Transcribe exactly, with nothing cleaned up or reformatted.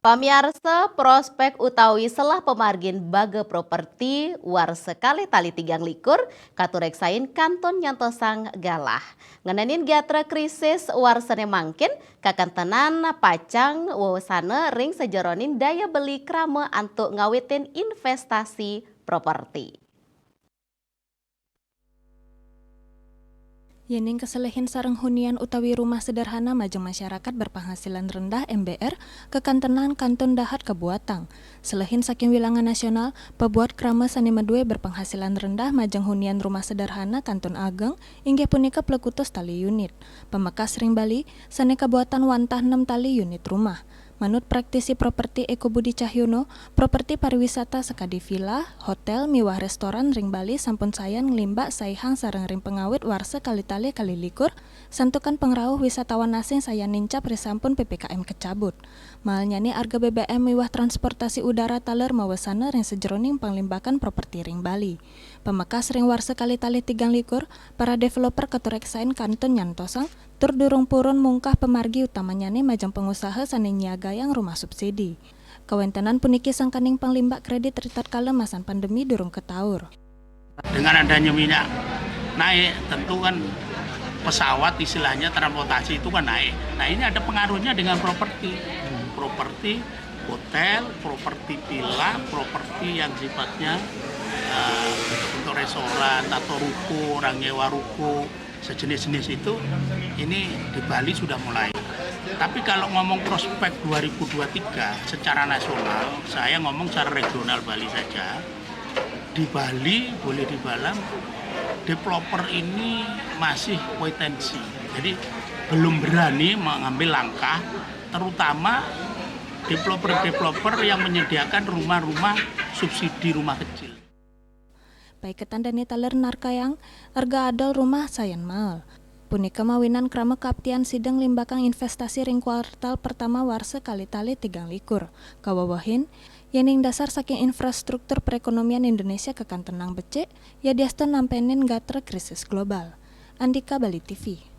Pamiarsa, prospek utawi selah pamargin baga properti warsa kalih tali tigang likur katureksain kantun nyantosang galah. Ngenenin gatra krisis warsane mangkin, kakantenan pacang wewesana ring sajeroning daya beli krama antuk ngawitin investasi properti. Yening kaselehin sareng hunian utawi rumah sederhana majeng masyarakat berpenghasilan rendah, M B R, kakantenan kantun dahat kabuatang. Selehin saking wilangan nasional, pabuat krama sane madue berpenghasilan rendah majeng hunian rumah sederhana kantun ageng, inggih punika plekutus tali unit. Pamekas ring Bali, sane kabuatan wantah nem tali unit rumah. Manut praktisi properti Eko Budi Cahyono, properti pariwisata sakadi vila, hotel, miwah restoran ring Bali sampun sayan nglimbak saihang sareng ring pangawit warsa kalih tali kalih likur, santukan pangrauh wisatawan asing sayan nincap risampun P P K M kacabut. Malnyane arga B B M miwah transportasi udara taler mawesana ring sajeroning panglimbakan properti ring Bali. Pamekas ring warsa kalih tali tigang likur, para developer katureksain kantun nyantosang, tur durung purun mungkah pamargi utamanyane majeng pangusaha sane nyiagayang rumah subsidi. Kawentenan puniki sangkaning panglimbak kredit ritatkala masan pandemi durung kataur. Dengan adanya minyak naik, tentu kan pesawat istilahnya transportasi itu kan naik. Nah, ini ada pengaruhnya dengan properti. Properti hotel, properti villa, properti yang sifatnya uh, untuk restoran atau ruko, orang nyewa ruko, sejenis-jenis itu, ini di Bali sudah mulai. Tapi kalau ngomong prospek dua ribu dua puluh tiga secara nasional, saya ngomong secara regional Bali saja. Di Bali boleh dibilang developer ini masih wait and see. Jadi belum berani mengambil langkah, terutama developer-developer yang menyediakan rumah-rumah subsidi rumah kecil. Paiketan dane taler narkayang, arga adol rumah sayan mael. Punika mawinan krama kaaptian sida nglimbakang investasi ring kuartal pertama warsa kalih tali tigang likur. Kawewehin, yening dasar saking infrastruktur perekonomian Indonesia kakantenang becik, yadiasta nampenin gatra krisis global. Andika, Bali T V.